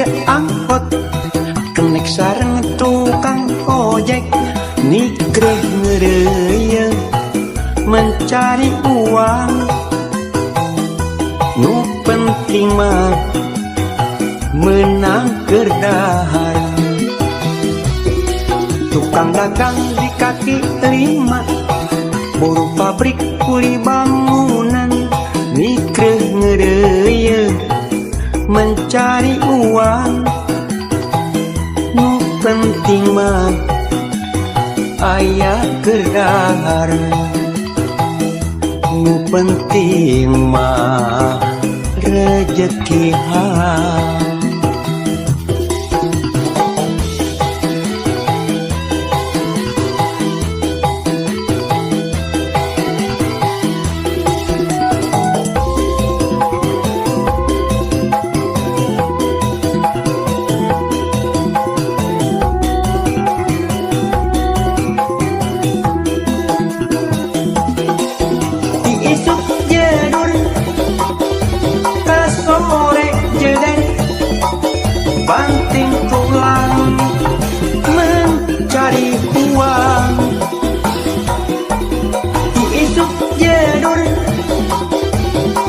Supir angkot, kenek sareng tukang ojek, nikreh ngeureuyeung mencari uang. Nu penting mah meunang keur dahar. Tukang dagang di kaki lima, buruh pabrik, kuli bangunan, nikreh ngeureuyeung mencari uang. Nu penting mah aya keur dahar. Nu penting mah rejeki halal. Ti isuk jedur ka sore jeder, banting tulang mencari uang. Ti isuk jedur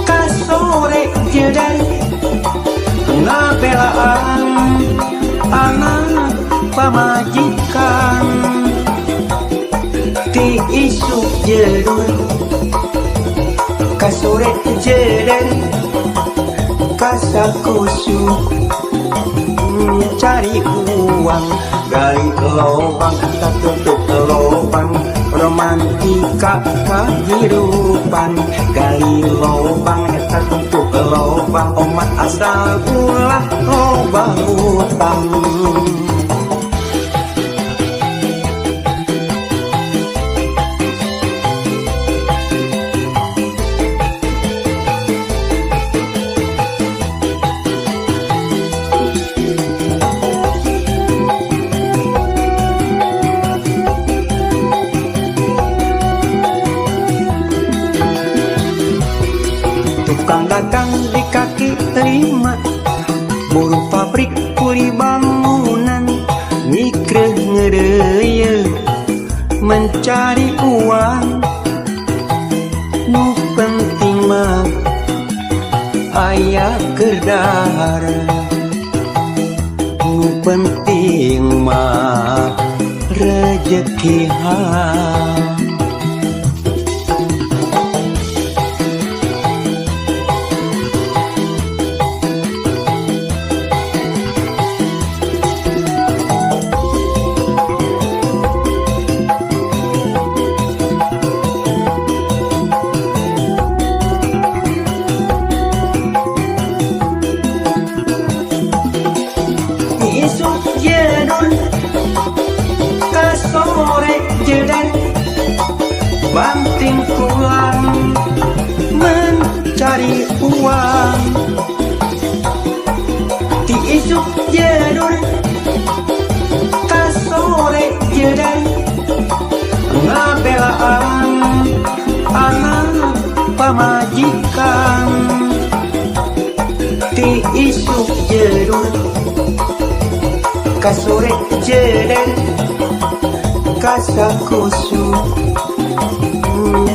ka sore jeder, ngabelaan anak pamajikan. Ti isuk jedur ka sore jeder, kasakusu cari uang. Gali lubang tak tutup lubang, romantika kehidupan. Gali lubang tak tutup lubang, omat asal ulah loba hutang. Tukang dagang di kaki lima, buruh pabrik, kuli bangunan, nikreh ngeureuyeung mencari uang. Nu penting mah aya keur dahar. Nu penting mah rejeki halal. Ti isuk jedur ka sore jeder, banting tulang mencari uang. Ti isuk jedur ka sore jeder, ngabelaan anak pamajikan. Ti isuk jedur ka sore jeder, kasakusu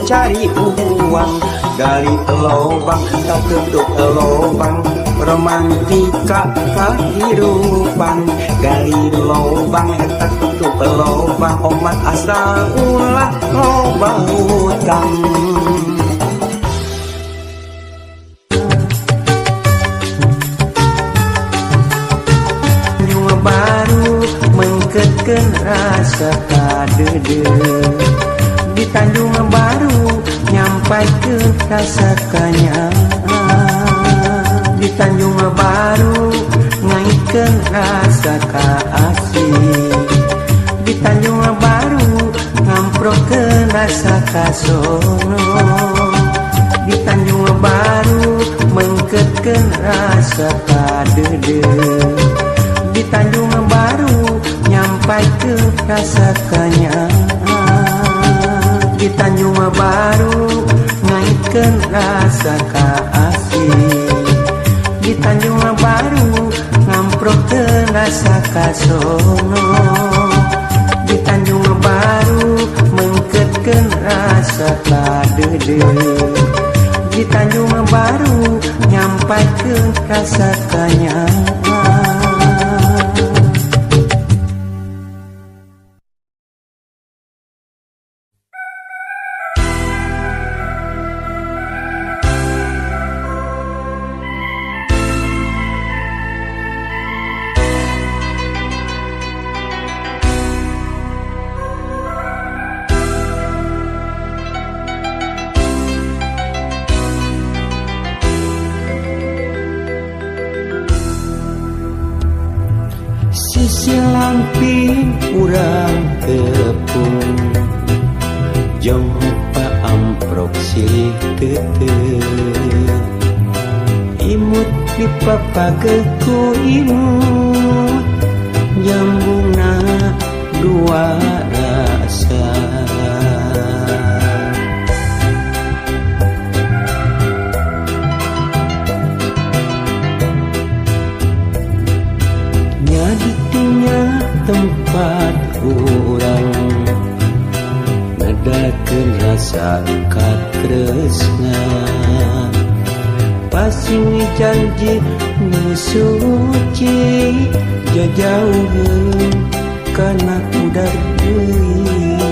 cari uang. Gali lubang tak tutup lubang, romantika kehidupan. Gali lubang tak tutup lubang, omat asal ulah loba hutang. Tanjung Baru mengketkeun rasa kadeudeung. Di Tanjung Baru nyampaikeun rasa kanyaah. Di Tanjung Baru ngaitkeun rasa kaasih. Di Tanjung Baru ngamprokeun rasa kasono. Di Tanjung Baru mengketkeun rasa kadeudeung. Di Tanjung Baru nyampaikeun rasa kanyaah. Di Tanjung Baru ngaitkeun rasa kaasih. Di Tanjung Baru ngamprokeun Amprok teu rasa kasono di Tanjung Baru mengketkeun rasa kadeudeuh di Tanjung Baru nyampaikeun rasa kanyaah. Sisi lamping urang tepung jompa amprok silih tetep imut dipapageku imut nyambungna dua rasa. Tempat urang nedakeun rasa katresna pasing janji nu suci jajauheun kana udar deui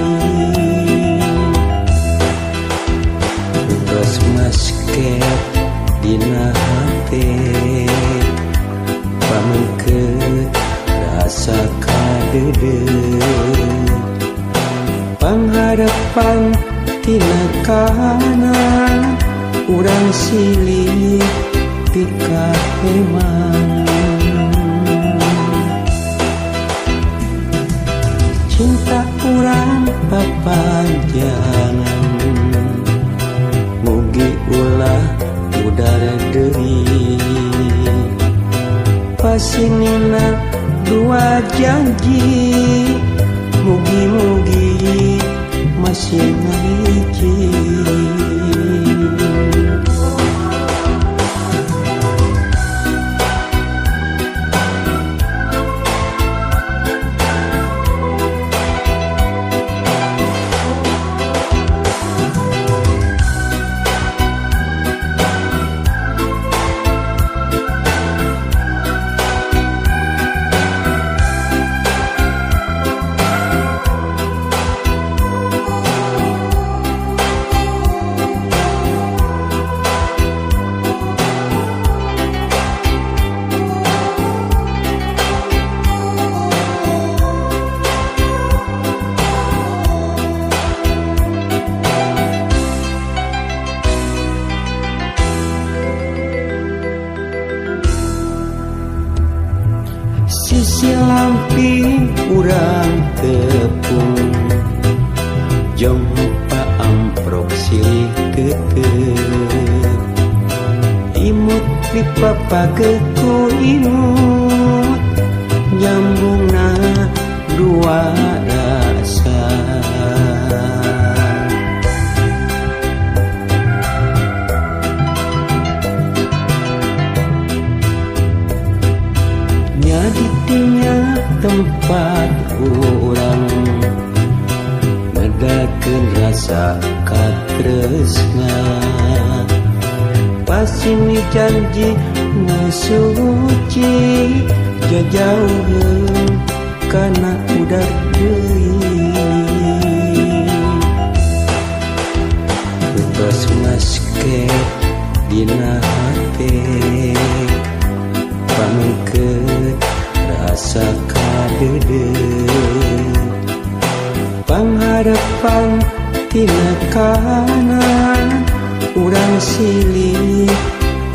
tos masket dina hate pamengkeut rasa kadeudeuh pangharapan tina kana urang silih pikaheman cinta urang papanjangan mugi ulah udara deui pasinina dua janji mugi-mugi masih ngahiji. Sisi lamping urang tepung jompa amprok silih tetep imut dipapageku imut nyambungna dua rasa. Nyaditinya tempat urang nedakeun rasa katresna pasini janji nu suci jajauheun kana udar deui tos masket dina hate pamengkeut rasa kadeudeuh pangharapan tina kana urang silih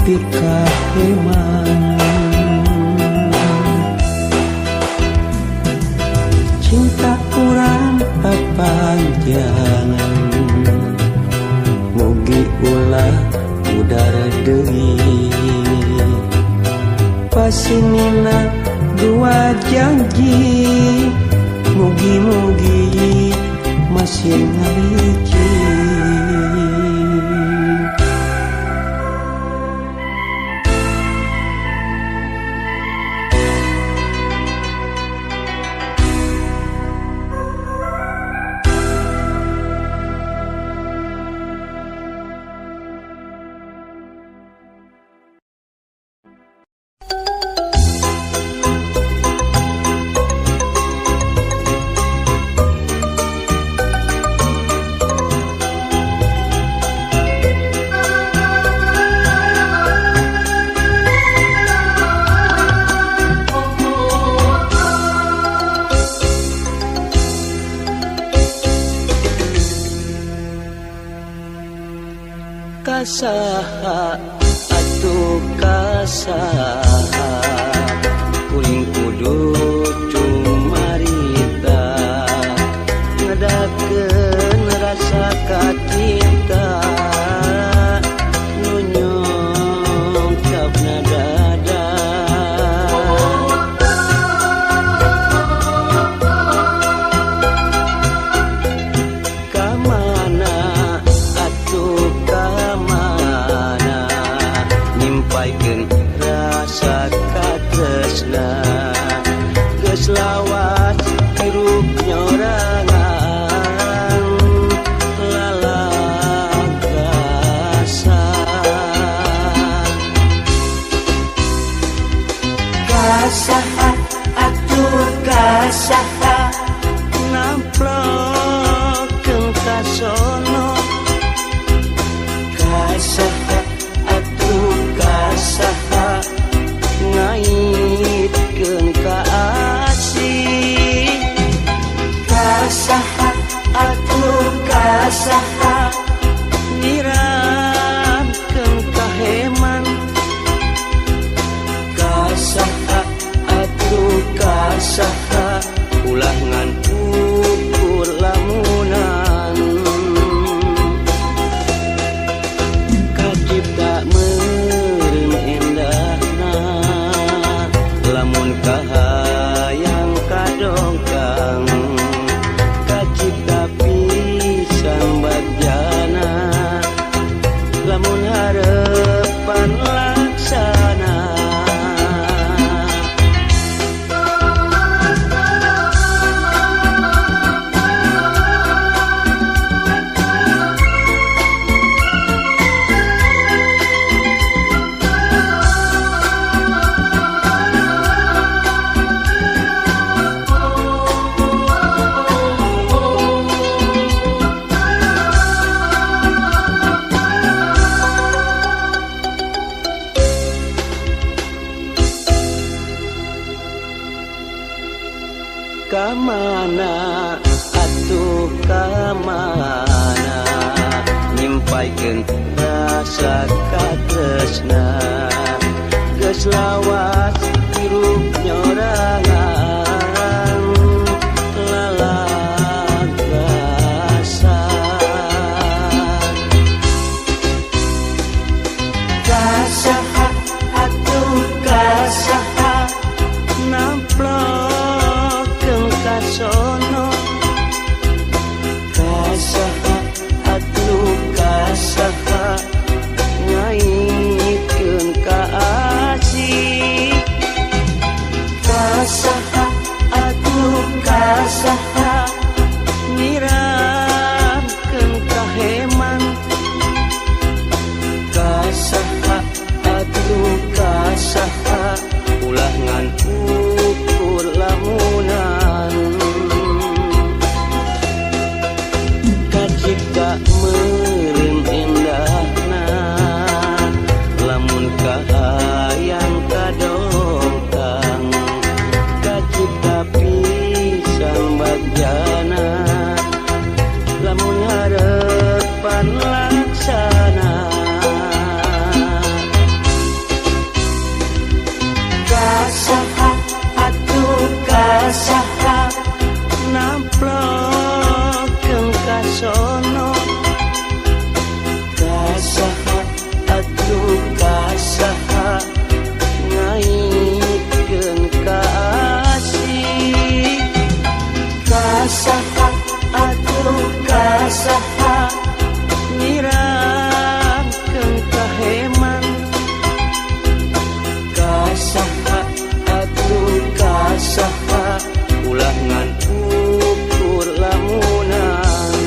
pikaheman cinta urang papanjangan mugi ulah udara deui pasinina dua janji mugi-mugi masih ngahiji. Kasaha atuh kasaha kuring kudu cumarita ngadakeun rasa kacinta nu nyongkapna dada. Kamana atuh kamana nyimpaikeun rasa katresna geus lawas hirup nyorangan lalagasa. Kasaha atuh kasaha namplokeun kasono. Kasaha atuh kasaha ngaitkeun ka asih. Kasaha atuh kasaha nyiramkeun kaheman. Kasaha atuh kasaha ulah ngan ukur lamunan. Kacipta meureun endahna lamun kahayang kadongkang. Kacipta pisan bagjana lamun harepan laksana. Kamana atuh kamana nyimpaikeun rasa katresna geus lawas hirup nyorangan lalagasa. Kasaha atuh kasaha namplokeun kasono. Kasaha atuh kasaha ngaitkeun ka asih. Kasaha atuh kasaha nyiramkeun kaheman. Kasaha atuh kasaha ulah ngan ukur lamunan. Kacipta meureun endahna lamun kahayang kadongkang. Kacipta pisan bagjana lamun harepan laksana. Kasaha atuh kasaha namplokeun kasono. Kasaha atuh kasaha ngaitkeun ka asih. Kasaha atuh kasaha nyiramkeun kaheman. Kasaha atuh kasaha ulah ngan ukur lamunan.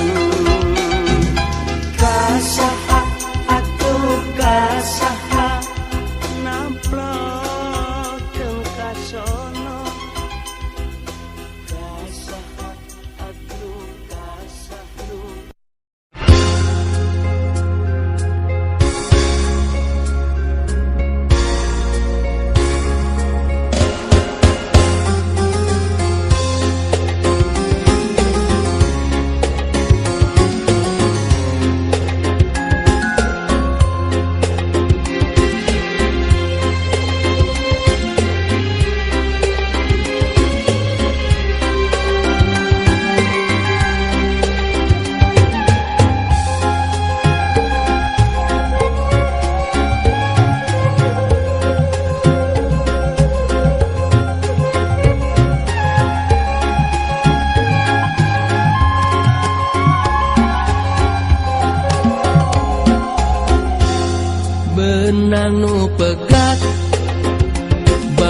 Kasaha atuh kasaha namplokeun kasono. Kasaha atuh kasaha.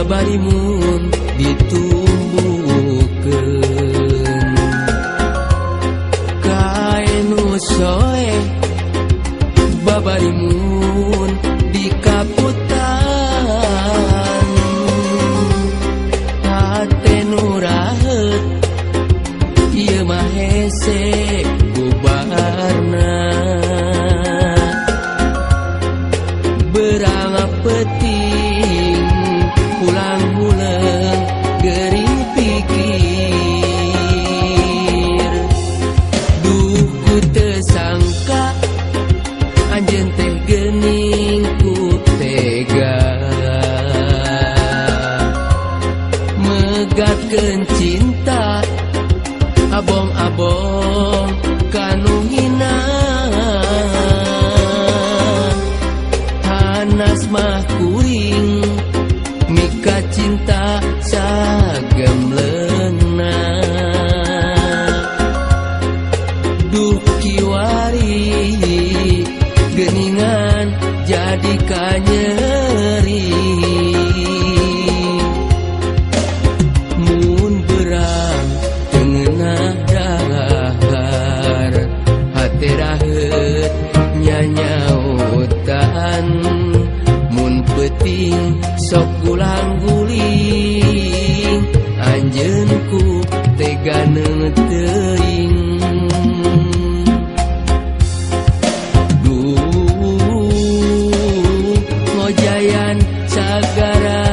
Babarimun ditumbuhkeun kae nu soeh babarimun dikaputan hate nu raheut ieu mah hese bubarna berang peuting pulang huleung gering pikir duh ku teu sangka anjeun teh geuning ku tega megatkeun cinta abong-abong kanu hina hanas mah kuring mika cinta sagemleungna duh kiwari geuningan jadi kanyeri mun berang teu ngeunah dahar hate raheut nyanyautan mun peuting sok gulang-guling anjeun ku tega teuing duh ngojayan sagara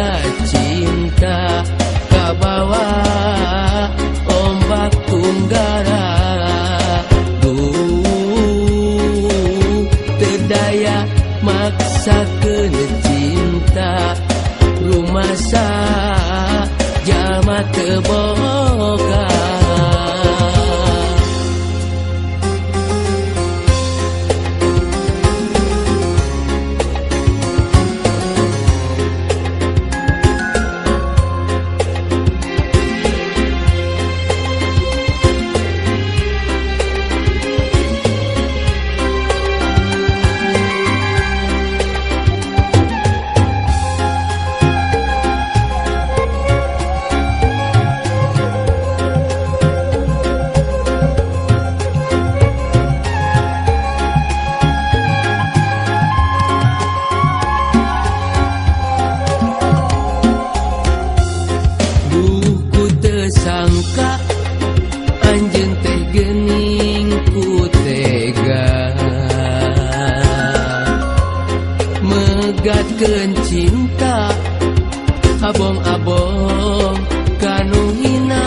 cinta kabawa ombak tunggara duh teu daya maksakeun cinta rumasa jalma teu boga. Sangka anjeun teh geuning ku tega megatkeun cinta abong-abong kanu hina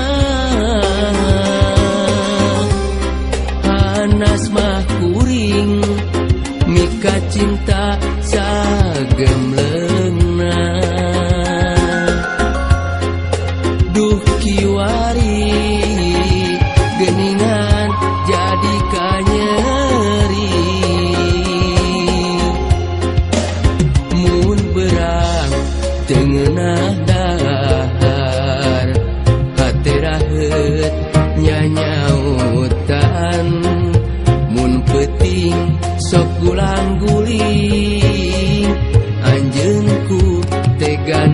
hanas mah kuring mika cinta sagemleungna duh kiwari geuningan jadi kanyeri mun berang teu ngeunah dahar hate raheut nyanyautan mun peuting sok gulang-guling anjeun ku tega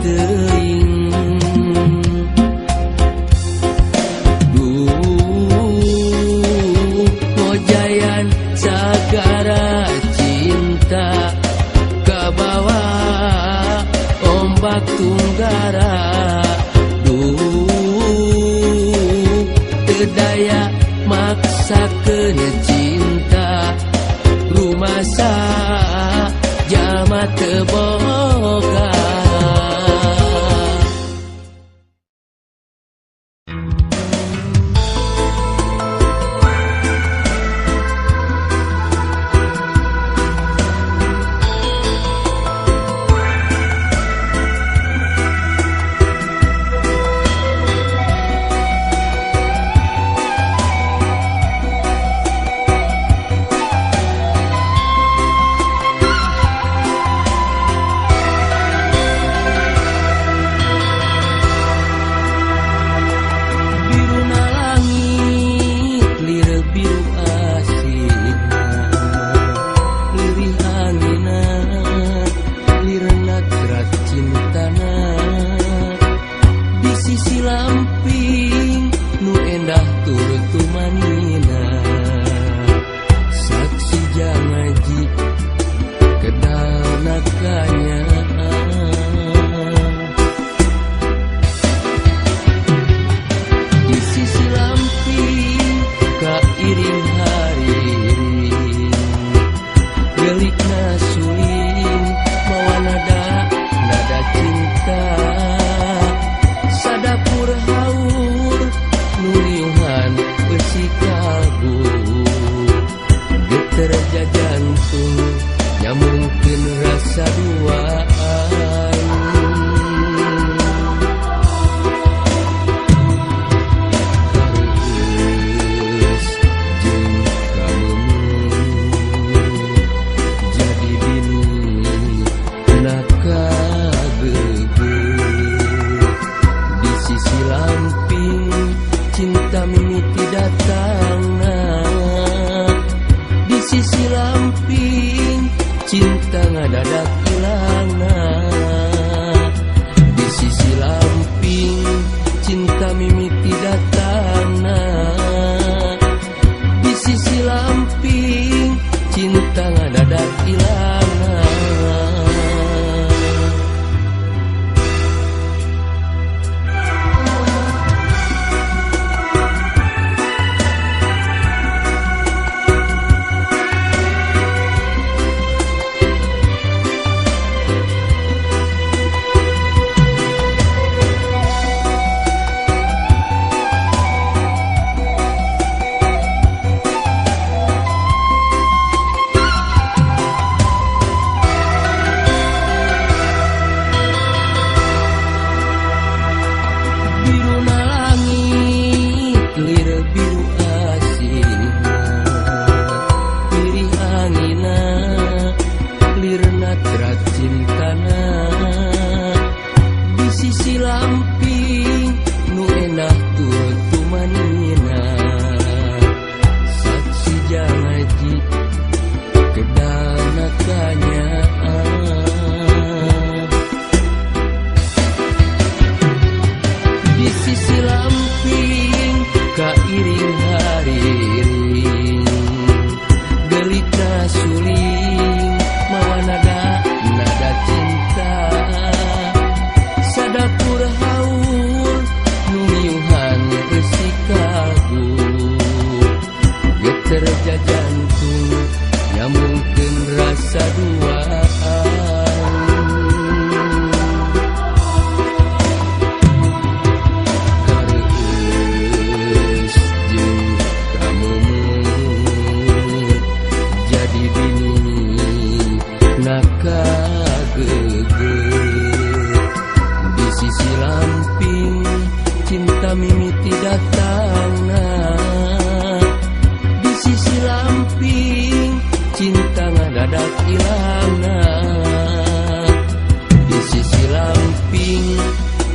teuing sagara cinta kabawa ombak tunggara duh teu daya maksakeun cinta rumasa jalma teu boga.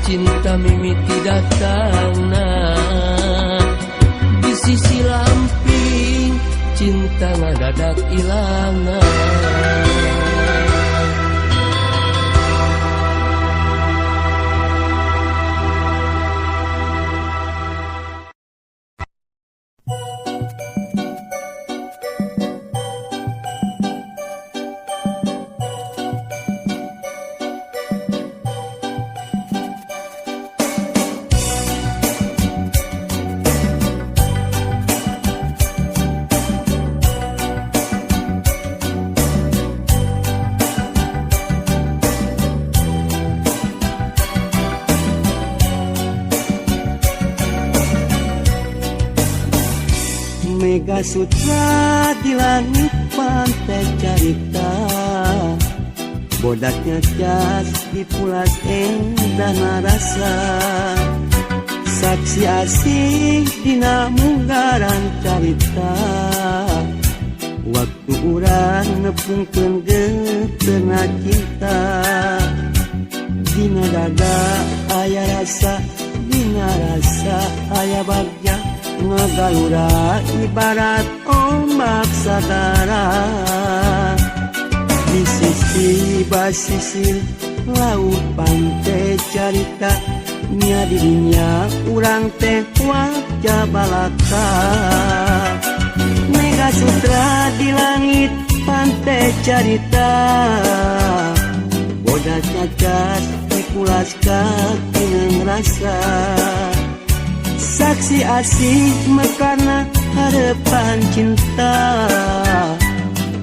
Cinta mimiti datangna di sisi lamping, cinta ngadadak ilangna. Mega Sutra di langit pantai carita, bodaknya jas di pulas endah narasa. Saksi asih dina munggaran carita, waktu urang nepungkeun geutena cinta. Dina dada aya rasa, dina rasa aya bagja, ngagalura ibarat ombak sagara. Di sisi basisir laut pantai carita, nya dirinya urang teh wajah balaka. Mega Sutra di langit pantai carita, bodas cacat dikulas kaki rasa. Saksi asih mekarna harapan cinta,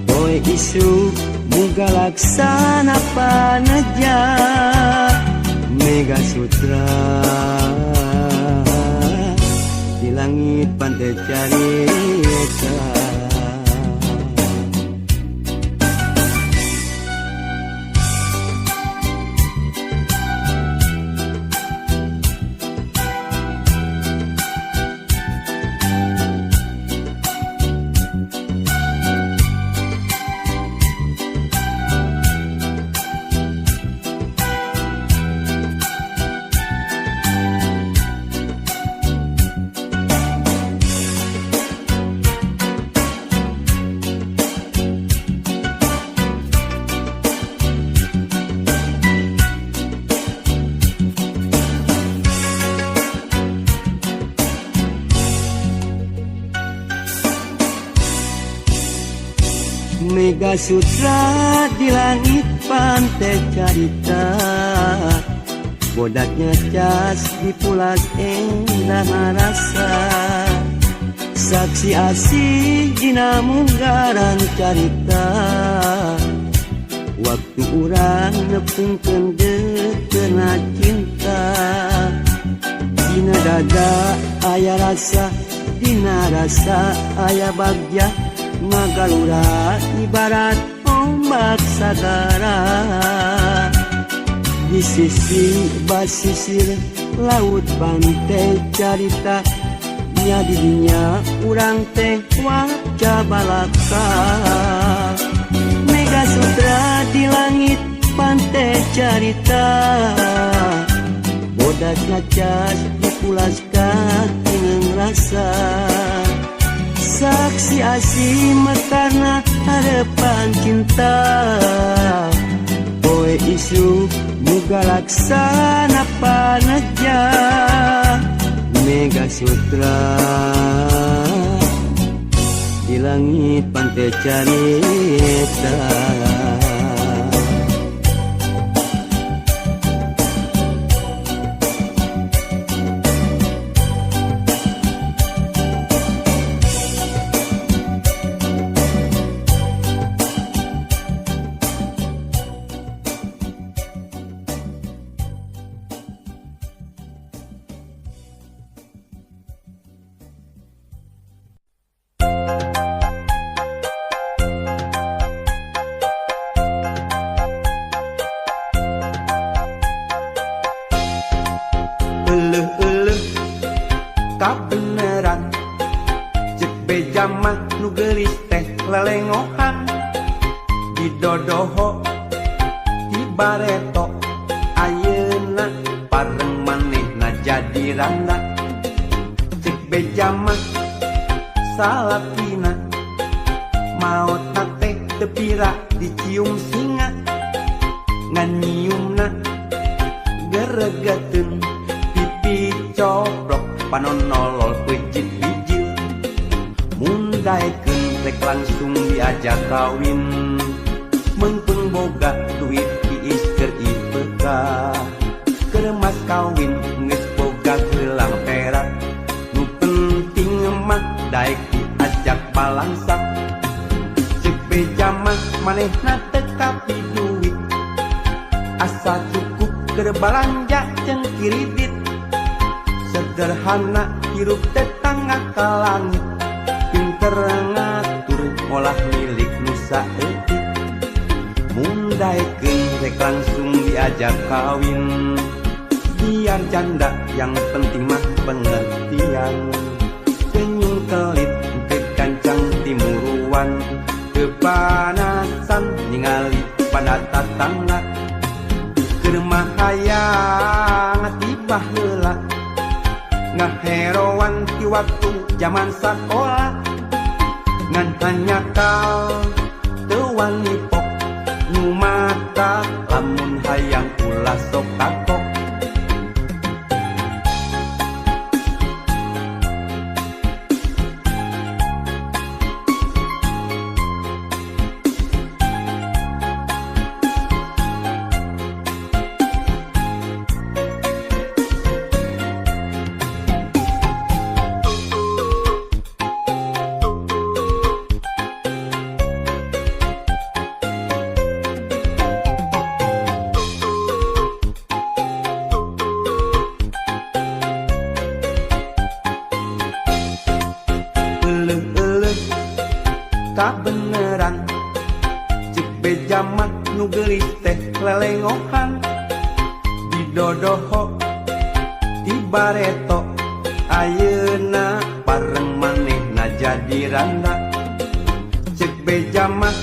poe isu muga laksana paneja. Mega Sutra di langit pantai carita. Mega Sutra di langit pantai carita, bodaknya cas di pulas endah rasa. Saksi asih dina munggaran carita, waktu urang nepungkeun geutena cinta. Dina dada aya rasa, dina rasa aya bagja, ngagalura ibarat ombak sagara. Di sisi basisir laut pantai carita, nya didinya urang teh waca balaka. Mega Sutra di langit pantai carita, bodas ngacas dipulas kaki rasa. Saksi asih mekarna harapan cinta, poe isu muga laksana paneja. Mega Sutra di langit pantai carita. Euleuh-euleuh kabeneran, cek beja mah nu geulis teh lelengohan. Didodoho ti bareto ayeuna pareng jadi randa. Cek beja mah salakina maot teh tepira dicium singa, ngan nyiumna geregeteun pipi coplok panon nolol peucit bijil. Mun daekeun rek langsung diajak kawin, meungpeung boga duit iis keur ipeka. Keur mas kawin geus boga gelang perak, nu penting mah daek diajak balangsak. Cek beja mah manehna teu kapi duit, asa cukup keur balanja jeung kiridit. Sederhana hirup tetangga ka langit, pinter ngatur ngolah milik nu saeutik. Mun daekeun rek langsung diajak kawin, biar janda yang penting mah pengertian. Senyum kelit teu gancang timuruan, kepanasan ningali pada tatangga. Keur mah hayang tiba heula, ngaheroan ti waktu zaman sakola. Ngan hanyakal teu wani pok, nu mata lamun hayang ulah sok kapok. Kabeneran cek beja mah nu geulis teh lelengohan, didodoho ti bareto ayeuna bareng manehna jadi randa. Cek beja mah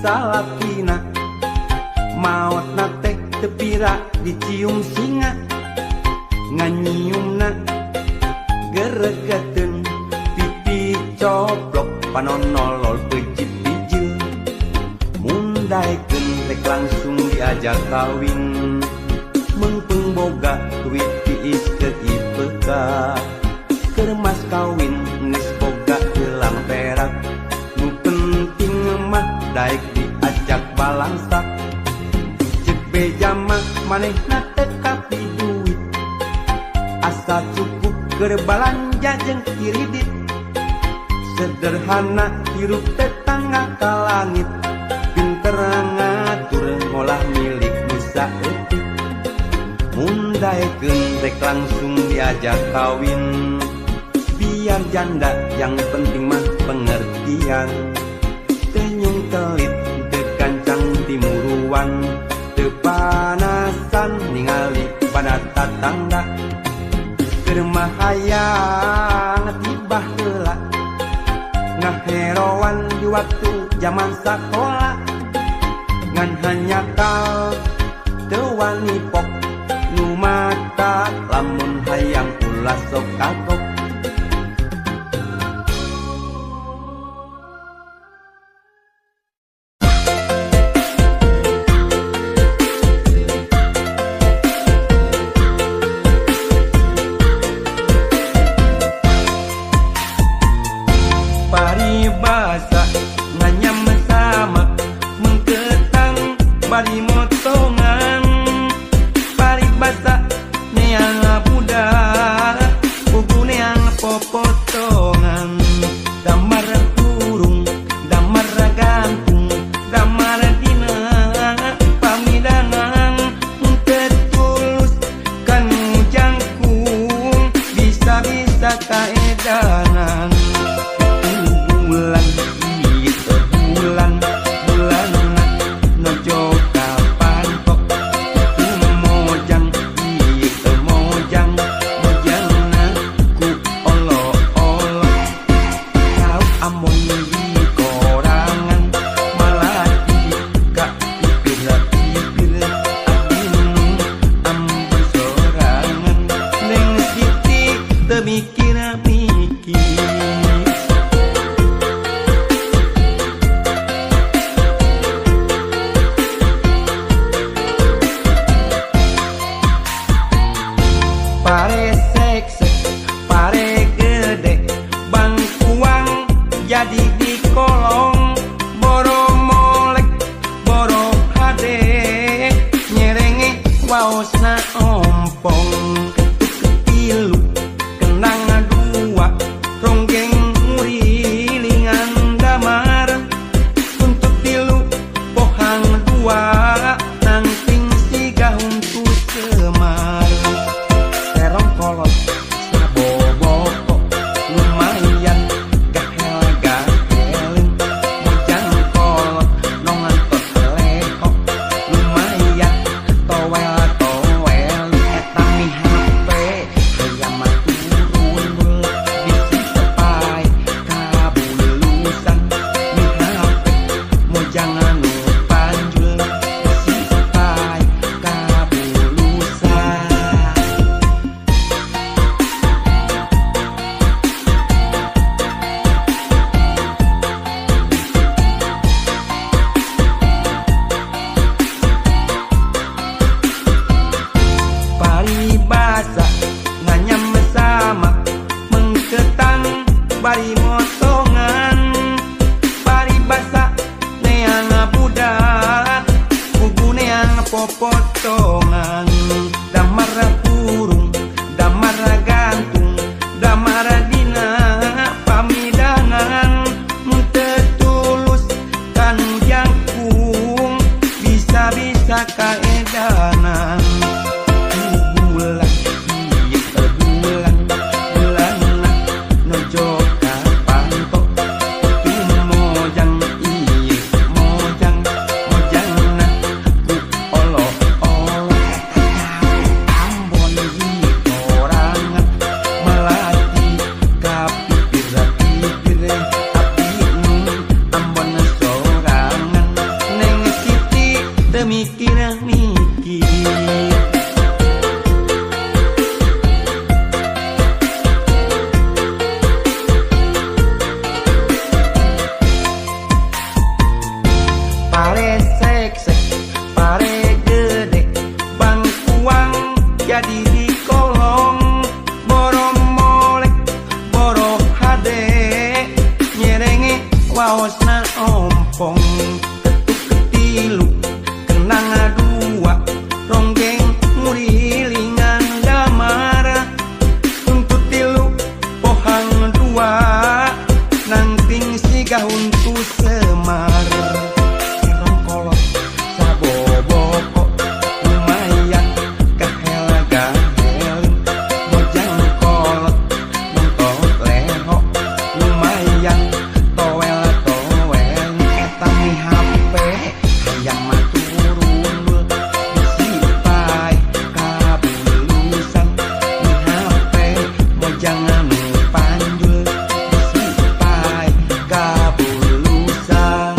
salakina maotna teh teu pira dicium singa, ngan nyiumna geregeteun pipi coplok panon nolol peucit bijil. Mun daekeun rek langsung diajak kawin, meungpeung boga duit tiis keur ipeka. Keur mas kawin geus boga gelang perak, nu penting mah daek diajak balangsak. Cek beja mah manehna teu kapi duit, asa cukup keur balanja jeung kiridit. Sederhana hirup tetangga ka langit, pinter ngatur ngolah milik nu saeutik. Mun daekeun rek langsung diajak kawin, biar janda yang penting mah pengertian. Senyum kelit teu gancang timuruan, teu panasan ningali pada tatangga. Keur mah hayang tiba heula, ngaheroan di waktu zaman sakola. Ngan hanyakal teu wani pok, nu mata lamun hayang ulah sok kagok. Paribasa nganyam sama mengketang bari motongan, paribasa neang budak buku neang. Pare seksek, pare gede, bangkuang jadi di kolong, boro molek, boro hade, nyerenge waosna ompong. Ketuk tilu, kendang dua, ronggeng ngurilingan damar, tuntut tilu, pohang dua, nangting siga huntu semar. Terong kolot saboboko lumayan gahel gahelin, mojang kolot nongantos lehok lumayan towel towel. Eta mi HP hayam mah turun bisi sepai kabulusan, mi HP mojang anu panjul bisi sepai kabulusan. Paribasa nganyam sama mengketang bari motongan, paribasa neang budak kugu neang popotongan. Damar burung, damar gantung, damar dina pamidangan, mun teu tulus kanu jangkung bisa-bisa kaedanan. Bulan ieu bulan bulanna nojo ka panto, kuping mojang ieu mojang mojangna ku olo-olo. Eta cau Ambon di korangan melati ka pipir-pipir, abdi nu Ambon sorangan Neng Siti teu mikir-mikir. Pare seksek, pare gede, bangkuang jadi di kolong, boro molek, boro hade, nyerenge waosna ompong. Ketuk ketilu, kenang dua, ronggeng ngurilingan damar, tuntut tilu, pohang dua, nangting siga huntu semar. Terong kolot saboboko lumayan gahel gahelin, mojang kolot nonton leho lumayan towel towel. Eta mi HP hayam mah turun bisi pae kabulusan, mi HP mojang anu panjul bisi pae kabulusan.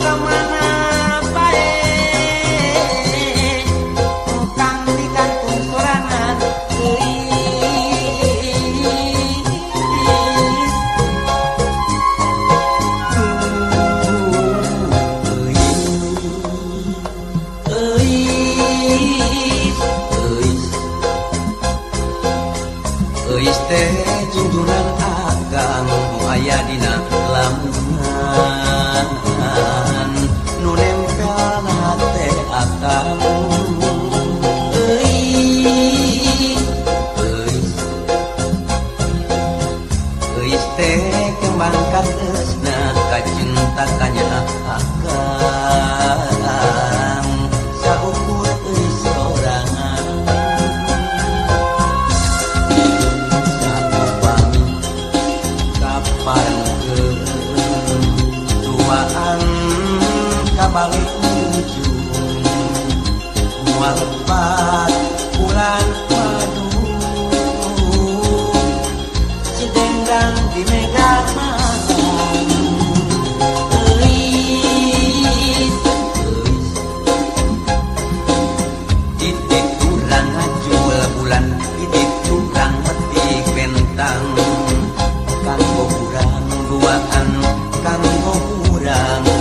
Kamana bae kang digantung sorangan geulis. Euis, euis, euis teh junjuran akang nu aya dina lamunan, nu nempel hate akang. Euis, euis, euis teh kembang kateusna kacinta kanya akang, saukur euis sorangan. Sakupami kaparengkeun duaan kabalik ujung, moal lepat bulan madu si dendang di mega malam. Cobaan kanggo urang.